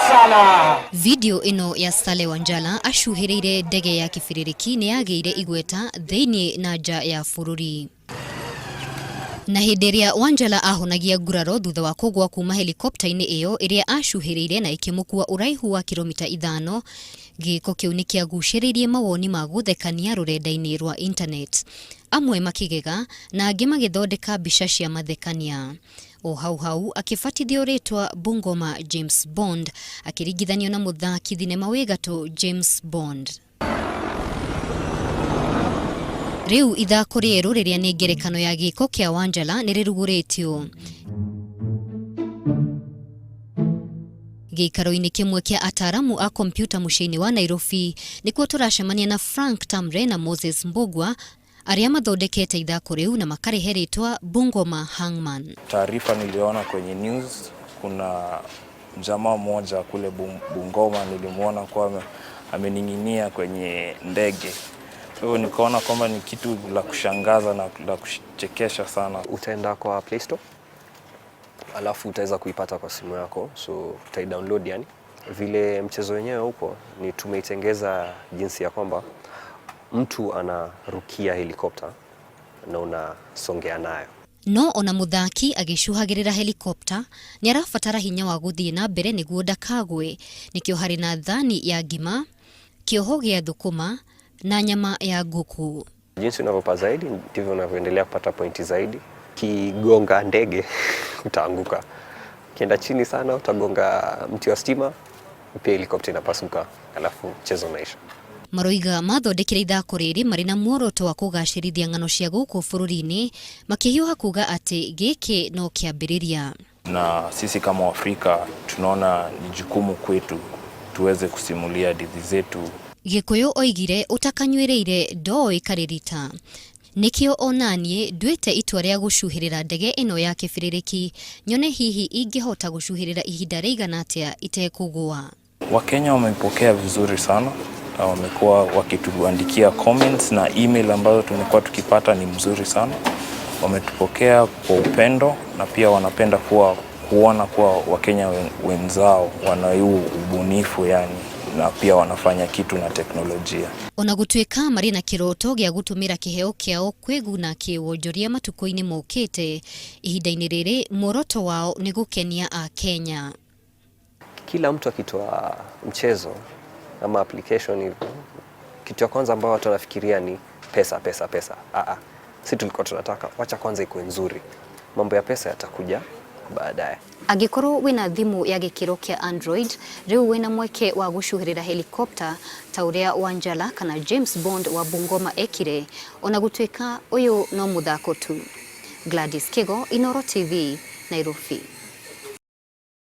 Sana. Video ĩno ya Sale Wanjala acuhĩrĩire ndege ya kĩbĩrĩrĩki nĩ yagĩire igweta thĩinĩ na nja ya bũrũri. Na hĩndĩ ĩrĩa Wanjala ahonagia nguraro thutha wa kũgwa kuma helikopta-inĩ ĩyo ĩrĩa acuhĩrĩire na ĩkĩmũkua ũraihu wa kilomita 5, gĩko kĩu nĩ kĩagucĩrĩirie mawoni ma gũthekania rũrenda-inĩ rwa internet. Amwe makĩgega na angĩ magĩthondeka mbica cia mathekania. O hau hau akĩbatithio rĩtwa Bungoma James Bond akĩringithanio na mũthaki thinema wĩ gatũ James Bond. Rĩu ithako rĩerũ rĩrĩa nĩ ngerekano ya gĩko kĩa Wanjala nĩ rĩrugũrĩtio. Gĩikaro-inĩ kĩmwe kĩa ataaramu a kompiuta mũciĩ-inĩ wa Nairobi nĩkuo tũracemania na Frank Tamre na Moses Mbugua arĩa mathondekete ithako rĩu na makarĩhe rĩtwa Bungoma Hangman. Taarifa niliona kwenye news, kuna jamaa mmoja kule Bungoma nilimwona kuwa amening'inia kwenye ndege. Kwa hivyo nikaona kwamba ni kitu la kushangaza na la kuchekesha sana. Utaenda kwa Play Store alafu utaweza kuipata kwa simu yako, so utaidownload. Yani vile mchezo wenyewe huko ni tumeitengeza jinsi ya kwamba mtu anarukia helikopta na unasongea nayo. No ona mũthaki agĩcuhagĩrĩra helikopta nĩ arabatara hinya wa gũthiĩ na mbere nĩguo ndakagwe. Nĩkĩo harĩ na thani ya ngima, kĩoho gĩa thũkũma na nyama ya ngũkũ. Jinsi unavyopaa zaidi ndivyo unavyoendelea kupata pointi zaidi. Kigonga ndege utaanguka, ukienda chini sana utagonga mti wa stima, pia helikopta inapasuka, alafu mchezo unaisha. Maroiga mathondekire ithako rĩrĩ marĩ na muoroto wa kũgacĩrithia ng'ano cia gũkũ bũrũri-inĩ, makĩhiũha kuga atĩ gĩkĩ no kĩambĩrĩria. Na sisi kama Waafrika tunaona ni jukumu kwetu tuweze kusimulia hadithi zetu. Gĩkũyũ oigire ũtakanyuĩrĩire ndoĩ karĩrita. Nĩkĩo onaniĩ nduĩte itua rĩa gũcuhĩrĩra ndege ĩno ya kĩbĩrĩrĩki nyone hihi ingĩhota gũcuhĩrĩra ihinda rĩigana atĩa itekũgũa. Wakenya wamepokea vizuri sana na wamekuwa wakituandikia comments na email ambazo tumekuwa tukipata ni mzuri sana. Wametupokea kwa upendo na pia wanapenda kuona kuwa Wakenya wenzao wana huu ubunifu yani, na pia wanafanya kitu na teknolojia. Ona gũtuĩka marĩ na kĩroto gĩa gũtũmĩra kĩheo kĩao kwĩguna kĩwonjoria matukũ-inĩ mokĩte, ihinda-inĩ rĩrĩ muoroto wao nĩ gũkenia Akenya. Kila mtu akitoa mchezo ama application hivyo, kitu ya kwanza ambayo watu wanafikiria ni pesa, pesa, pesa. Si tulikuwa tunataka wacha kwanza ikuwe nzuri, mambo ya pesa yatakuja baadaye. Angĩkorwo wĩna thimũ ya gĩkĩro kĩa Android, rĩu wĩna mweke wa gũcuhĩrĩra helikopta ta ũrĩa Wanjala kana James Bond wa Bungoma ekire, ona gũtuĩka ũyũ no mũthako tu. Gladys Kigo, Inooro TV, Nairobi.